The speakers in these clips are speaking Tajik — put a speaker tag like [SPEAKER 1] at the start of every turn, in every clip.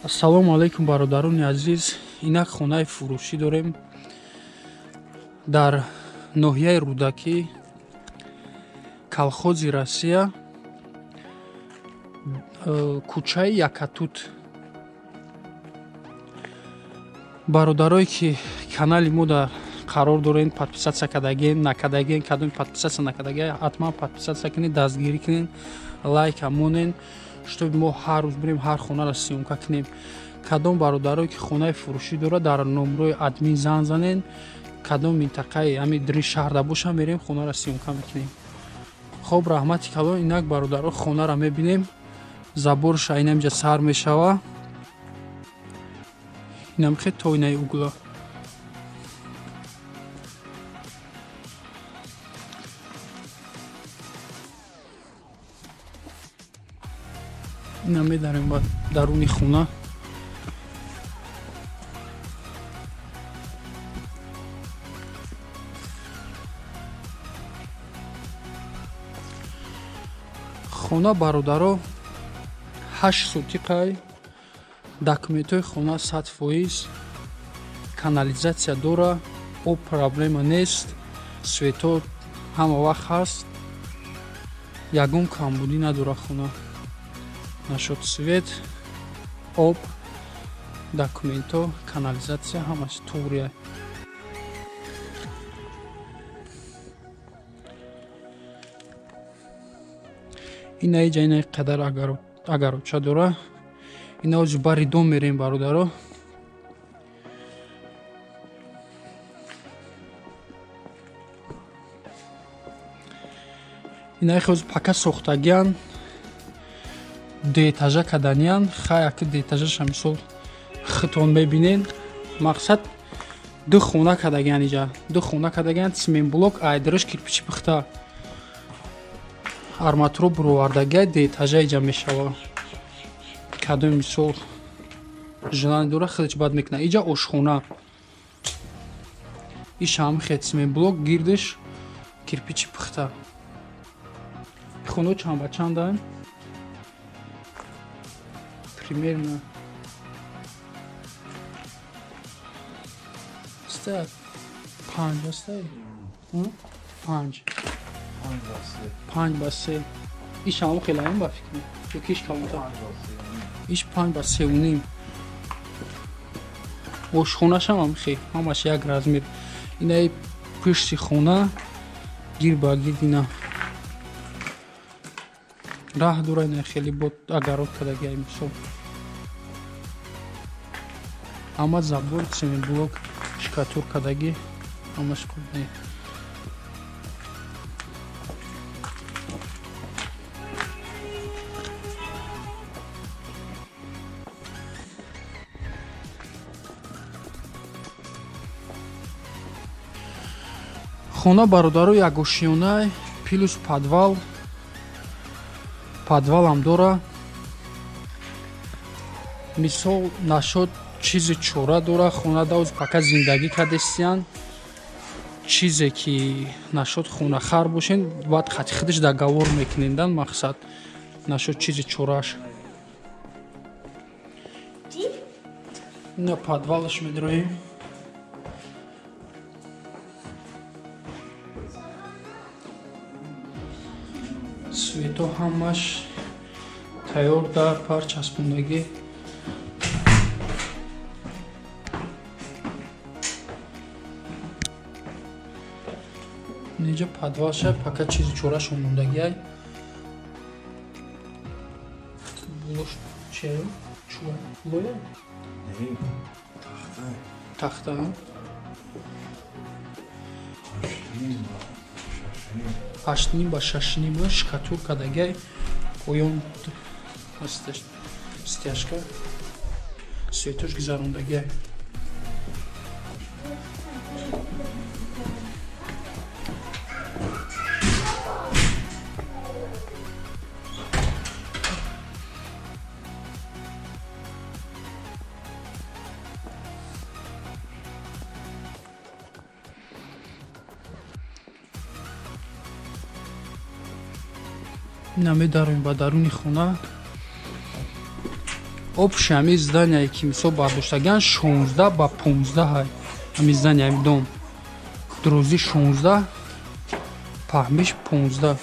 [SPEAKER 1] Ассалому алайкум бародарони азиз. Инак хонаи фурӯшӣ дорем дар ноҳияи Рӯдакӣ, колхози Россия, кӯчаи Якатут. Бародарое ки канали мо дар қарор дорен, подписатсия кардаген, накардаген, кадоми подписатсия накардаген, ҳатман подписатсия кунед, дастгирӣ кунед, лайка монен, чтобы мо ҳар рӯз бирем ҳар хонаро съёмка кунем. Кадом бародарое ки хонаи фурӯшӣ дорад, дар номрои админ зан занен, кадом минтақаи ҳамин дри шаҳрда боша, мерем хонаро съёмка мекунем. Хоб, раҳмати калон. Инак бародаро хонаро мебинем, заборша инамҷа сар мешава, инам хе то инаи угла. Ина медарем ба даруни хона. Хона бародаро 8 сотиқай, документҳои хона 100%, канализатсия дора, об проблема нест, светҳо ҳама вақт ҳаст, ягон камбудӣ надора хона. Нашод свет, об, документҳо, канализатсия ҳамаш туғрия. Ина иҷа ина қадар агароча дора. Ина ози бари дом мерем бародаро. Ина хез пака сохтагиян, дуэтажа каданиян. Хай аки дуэтажаша мисол хитон мебинен. Мақсад ду хона кадагиян иҷа. Ду хона кадагиян, цементблок, айдириш кирпичи пухта. Арматуро буровардагия, дуэтажа иҷа мешава. Кадом мисол желание дора, худаш бад мекунад. Иҷа ошхона. Иш ҳам хе цементблок, гирдиш кирпичи пухта. Хоно чанд ба чанданд? Примерно ста 5 аст? 5. 5 ба 3. Иш ҳам хеле ам ба фикр. Ё ки иш калонтар? Иш 5 ба 3.5. Ошхонашам ҳам хе, ҳамаш як размер. Инаи пушти хона гир ба гир ина. Раҳ дора, ина хеле бо агарот кардагия мисол. Ҳама забор цементблок шкатур кардагӣ, ҳамаш хуб не. Хона бародаро якгӯшиёна, плюс подвал. Подвалам дора. Мисол нашод чизи чора дора. Хона давз пака зиндагӣ кардестиян. Чизе ки нашод хонахар бошен, баъд хати худаш договор мекунендан, мақсад нашод чизи чораш. Ина подвалаш медроем. Свето ҳамаш тайёр, дар пар часпондагӣ. Инҷа подвалша пака чизи чорашон мондагиай. Булош че? Чуа? Лоя?
[SPEAKER 2] Тахта.
[SPEAKER 1] Тахта. 8.5 ба 6.5 шкатур кардагиай. Поён стяжка. Светош гузарондагиай. Ина медароем ба даруни хона. Общий ҳами здание ки мисол бардоштагиан 16 ба 15 ҳай. Ҳами здание ҳами дом. Дурӯзӣ 16, паҳмиш 15.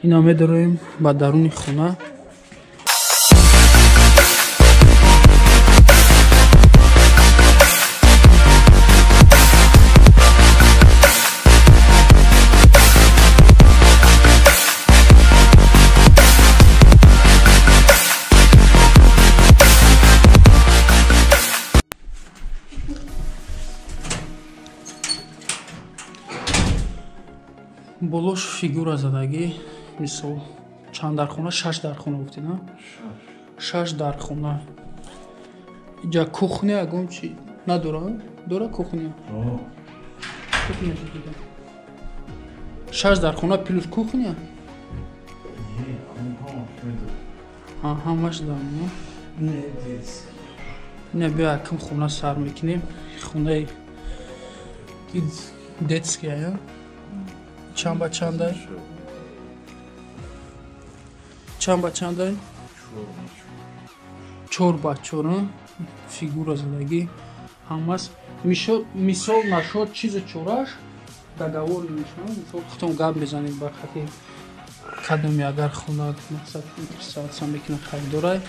[SPEAKER 1] Ина медароем ба даруни хона. Болош фигура задагӣ, мисол чанд дархона? 6 дархона гуфтӣ, на? 6 дархона. Иҷа кухня ягон чи надора? Дора кухня? Кухня дида. 6 дархона плюс кухня? Ҳамаш дар. Не, биё якм хона сар мекунем. Хонаи детская. Чанд ба чандай? Чанд ба чандай? 4 ба 4. Фигура задагӣ ҳамас. Мисол нашод чизи чораш договор мешавад. Мисол худтон гап мезанед ба хати кадоме агар хона мақсад интересоваться мекунад харидорай,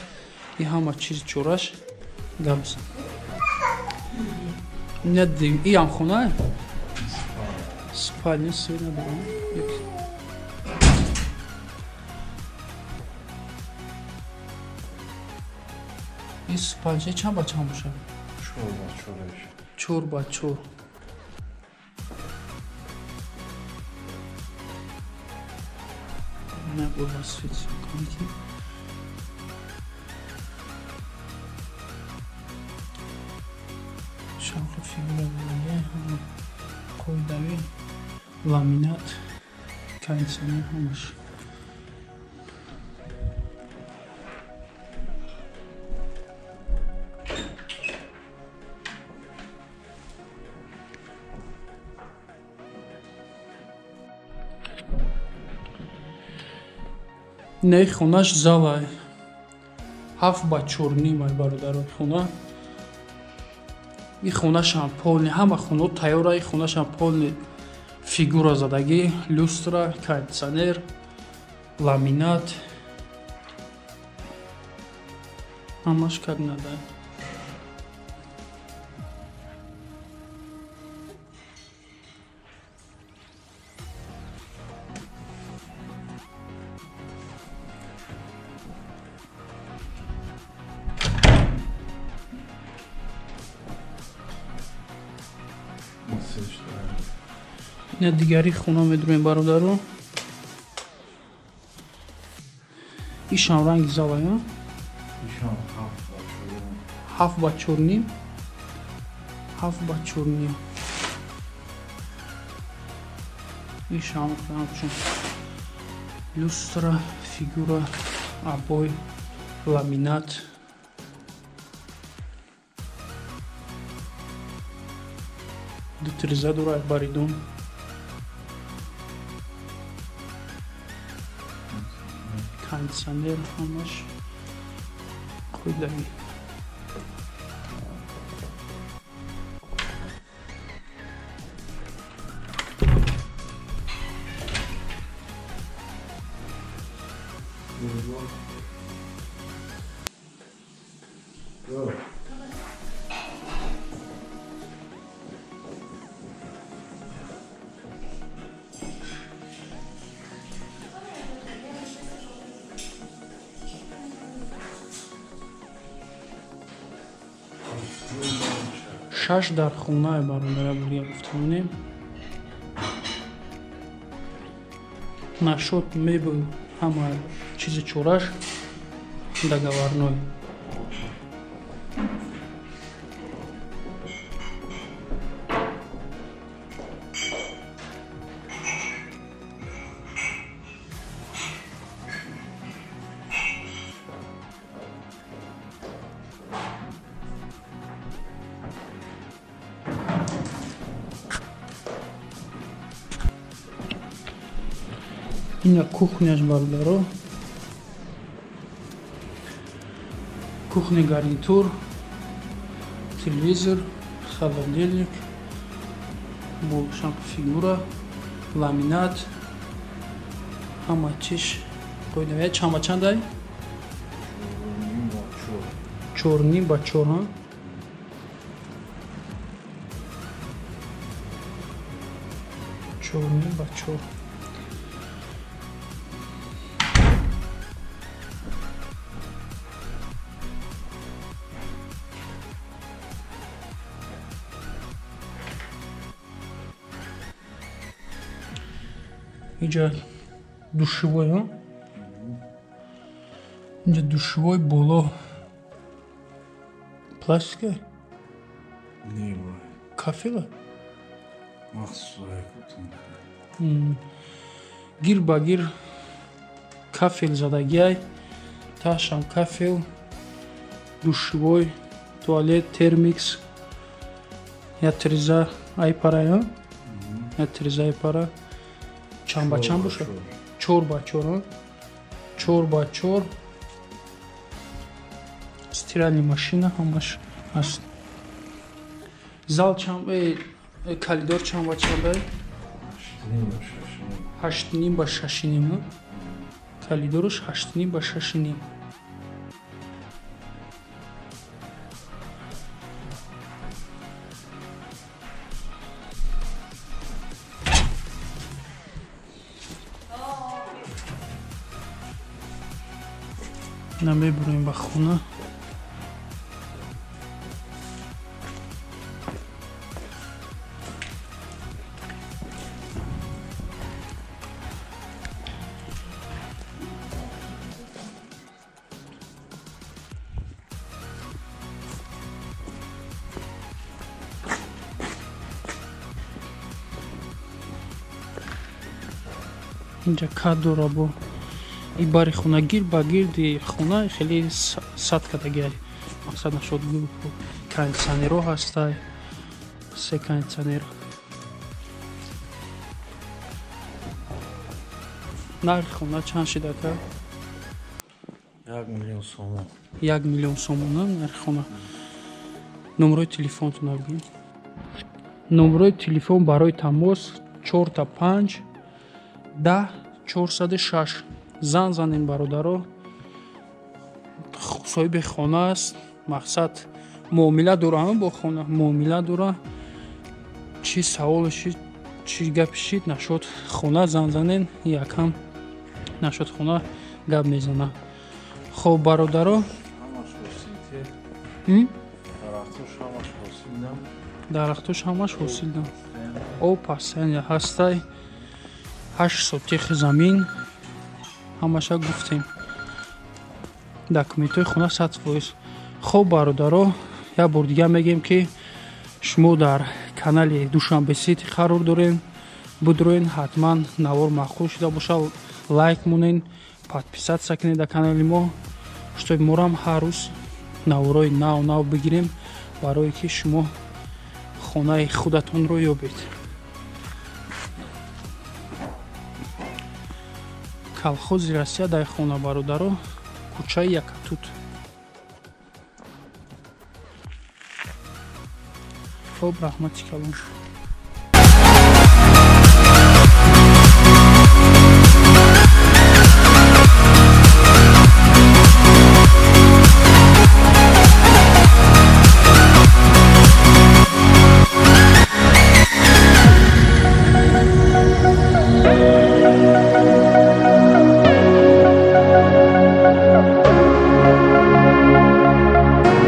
[SPEAKER 1] и ҳама чизи чораш гап мезанед. Иам хона? Спальня свет надорам. Ин спальня чанд ба чанд бошад?
[SPEAKER 2] 4 ба 4.
[SPEAKER 1] 4 ба 4. Не була свет конки. Шанхо фигура ҳама қоидави ламинат, кондиционер ҳамаш. Не хонаш залай 7 ба 4 нимай бародарон хона. И хонашам полни, ҳама хонаҳо тайёра, и хонашам полни фигура задагӣ, люстра, кондиционер, ламинат. Ҳамаш как надо. Ина дигари хона медурем бародаро. Ишам ранги залая.
[SPEAKER 2] Ишам
[SPEAKER 1] 7 ба 4 ним. 7 ба 4 ним. Ишам ҳамчун люстра, фигура, обой, ламинат. Ду тиреза дора баридон. Кондиционер ҳамаш қоидави. Шаш дар хонае бародаря бурия гуфтамонем. Нашод мебел ҳама чизи чораш договорной. Ина кухняш бародаро. Кухня гарнитур, телевизор, холодильник, бо фигура, ламинат, ҳама чиш қойда. Чанд ба чандай? 4.5 ба 4, ҳа? 4.5 ба 4. Инҷа душевой, ҳа? Инҷа душевой боло. Пластика?
[SPEAKER 2] Не, бой.
[SPEAKER 1] Кафела?
[SPEAKER 2] Махсус.
[SPEAKER 1] Гир ба гир кафел задагиай, таҳшам кафел, душевой, туалет, термикс, я триза айпара, ҳа? Я триза айпара. Чанд ба чанд бошад? 4 ба 4, 4 ба 4. Стиральная машина ҳамаш ҳаст. Зал чанд, коридор чанд ба чанд? 8.5 ба 6.5. Коридорш 8.5 ба 6.5. Намебурем ба хона. Инҷа кад дора бо и бари хона, гир ба гирди хона хеле сад кадагиай. Мақсад нашуд, кондитсионерҳо ҳастай, се кондитсионер. Нархи хона чанд шид ака?
[SPEAKER 2] 1 миллион сомон.
[SPEAKER 1] 1 миллион сомон нархи хона. Номерои телефонтон бигӯед. Номерои телефон барои тамос 4 5 10 406. Зан занем бародаро. Соҳиби хона аст. Мақсад муомила дора бо хона, муомила дора. Чӣ савол шид, чӣ гап шид, нашуд хона зан занен, якам нашуд хона гап мезана. Хоб бародаро, дарахтош ҳамаш ҳосилдам. Об пасяня ҳастай. 8 сотих замин ҳамаша гуфтем. Документҳои хона 100%. Хоб бародаро, як бор дига мегем ки шумо дар канали Душанбе Сити қарор дорем. Бидроен, ҳатман навор маъқул шуда бошад, лайк монен, подписаться кунед дар канали мо, чтобы морам ҳар рӯз наворои нав нав бигирем, барое ки шумо хонаи худатонро ёбед. Колхози Россия дар хона бародаро, кӯчаи Якатут. Хоб, раҳмати калон.